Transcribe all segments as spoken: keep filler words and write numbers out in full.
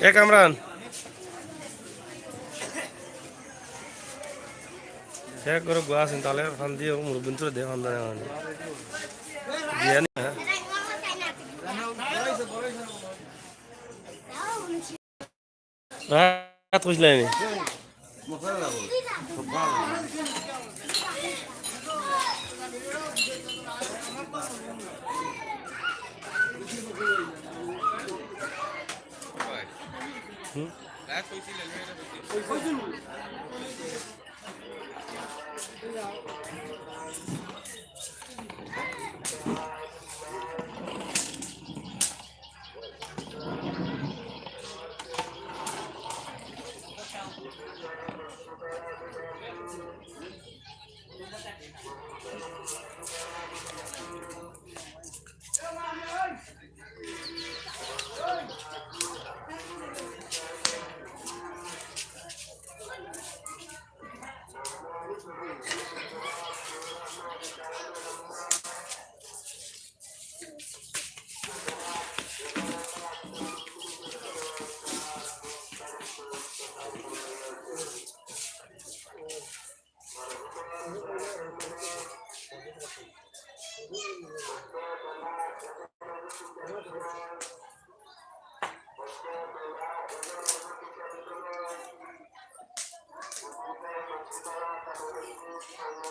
এ কামরান, এক করে গুয়া আছেন, তাহলে ফান দিয়ে মুরব্বিন তুলে দে, ফান দেয় মানে। দিয়ে আনি, হ্যাঁ। রাত কইছিলাম আমি। হুম?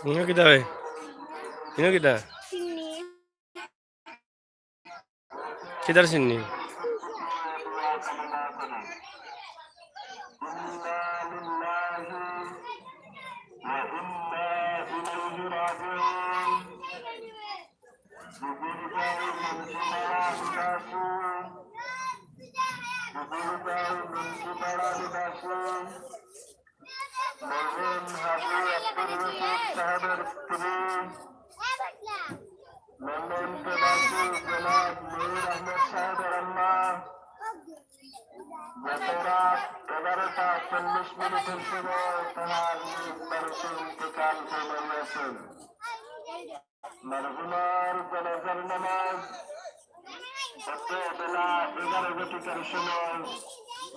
ইনো কিতা বে? ইনো কিতা? চিনি। কিতার চিনি? মরহুম হাজী আব্দুর রশিদ সাহেবের স্ত্রী, লন্ডন প্রবাসী জনাব মীর আহমদ সাহেবের আম্মা গত রাত এগারোটা চল্লিশ মিনিটের সময় তাহার নিজ বাড়িতে ইন্তেকাল ফরমাইয়াছেন। মরহুমার জানাজার নামাজ গত বেলা এগারো ঘটিকার সময়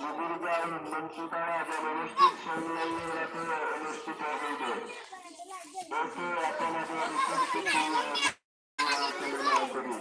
মুজিরগঞ্জ মুন্সিপাড়া জামে মসজিদ সংলগ্ন এলাকায় অনুষ্ঠিত হইবে। এতে আপনাদের উপস্থিতি কামনা করি।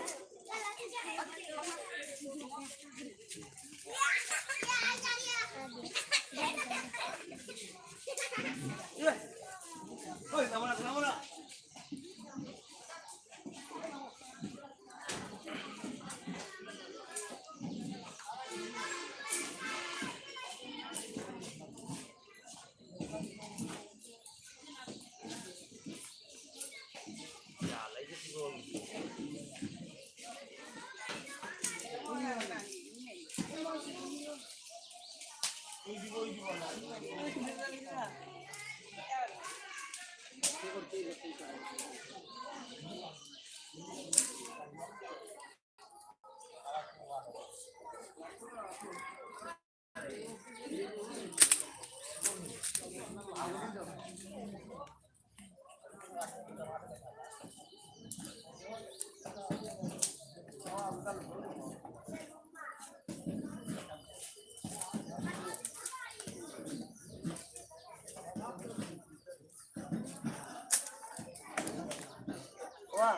ওয়া,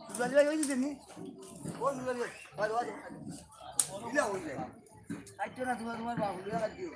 দুলালি ভাই, ওই দিকে নি? ও দুলালি ভাই, ভাই, ভাই, ভাই। ইলা ওই ভাই। আইতো না, তোমার, তোমার বাবু, দুলালি ভাই, দিও।